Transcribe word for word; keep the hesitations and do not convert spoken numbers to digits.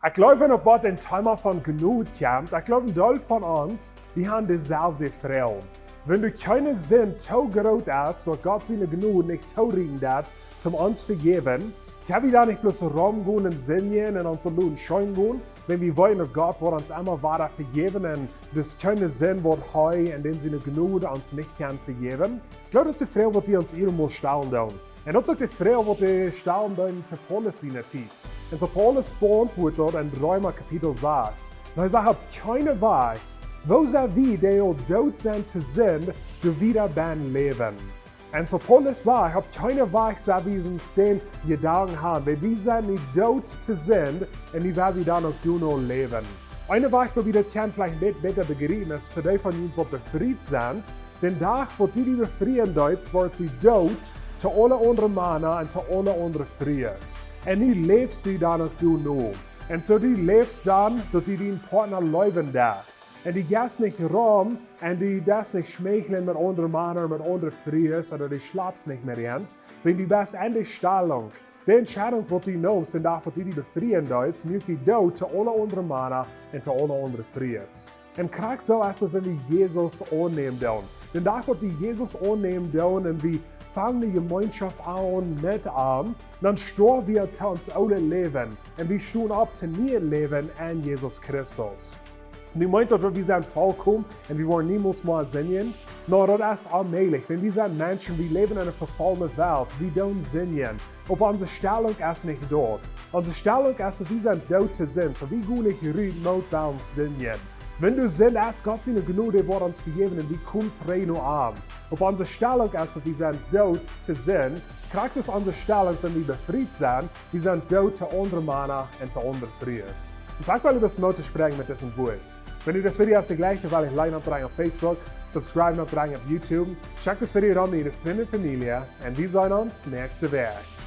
Ekj jleew, wan opp waut een Thema von Jnod kjemt, ekj jleew, een Deel von ons, wie haben deeselwje Froag. Wan doa kjeene Sind too groot es, daut Gott siene Jnod nich toorieekjen deit, om ons to vejäwen, kjenn wie dan nich bloos romgonen un sindjen un ons loten scheen gonen, wan wie weeten, daut Gott woat ons emma wada vejäwen un daut es kjeene Sind, waut hee en dän siene Jnod ons nich kaun vejäwen? Ekj jleew, daut es de Froag, waut wie ons hia mol stalen doonen. Un daut es uk de Froag, waut dee stalen deeden to Paulus siene Tiet. Un soo Paulus beauntwuat daut en Reema Kapitel sas. Un hee sajcht, opp kjeene Wajch, woo sent wie, dee aul doot sent to Sind, doa wieda bennen läwen? Un soo Paulus sajcht, opp kjeene Wajch sent wie, sent dän Jedanken haben, wiels wie sent nu doot to Sind, un nu woa wie dan uk doano läwen. Eene Wajch, woo wie daut kjennen veleicht een bät bäta bejriepen, es fa dee von junt, waut befriet sent, dän Dach, waut du die befrieen deetst, woascht du doot to aule aundre Mana un to aule aundre Frues. Un nu läfst du dan uk doano. Un soo du läfst dan, daut du dän Partner leewen deist. Un du jeist nich rom un du deist nich schmeicheln met aundre Mana, met aundre Frues, ooda du schlapst nich met an, wan du best en de Stellung. De Entscheidunk, waut du neemst, dän Dach, waut du die befrieen deetst, muak die doot to aule aundre Mana un to aule aundre Frues. Un krakjt soo es et, wan wie Jesus aunnämen doonen. Dän Dach, waut wie Jesus aunnämen doonen un wie fangen de Jemeenschoft aun met am, dan stoawen wie to ons oolet Läwen un wie stonen opp to nieet Läwen en Jesus Christus. Nu meent daut, daut wie sent volkomen un wie woaren niemols mea sindjen? Nä, daut es onmäajlich, wan wie sent Menschen, wie läwen en eene vefaulne Welt, wie doonen sindjen. Oba onse Stellung es nich doot. Onse Stellung es, daut wie sent doot to Sind, soo wie gonen nich rut met ons sindjen. Wan du Sind hast, Gott siene Jnod woat ons vejäwen un wie komen trigj no am. Oba onse Stellung es, daut wie sent doot to Sind. Krakjt es onse Stellung, wan wie befriet sent, wie sent doot to aundre Mana un to aundre Frues. Un soo ekj well die Moot toospräakjen met dise Wieed. Wan du dit Video hast jlikjt, dan well ekj Like oppdrekjen opp Facebook, Subscribe oppdrekjen opp YouTube, schekj dit Video dan aun diene Frind un Famielje un wie seenen ons näakjste Wäakj.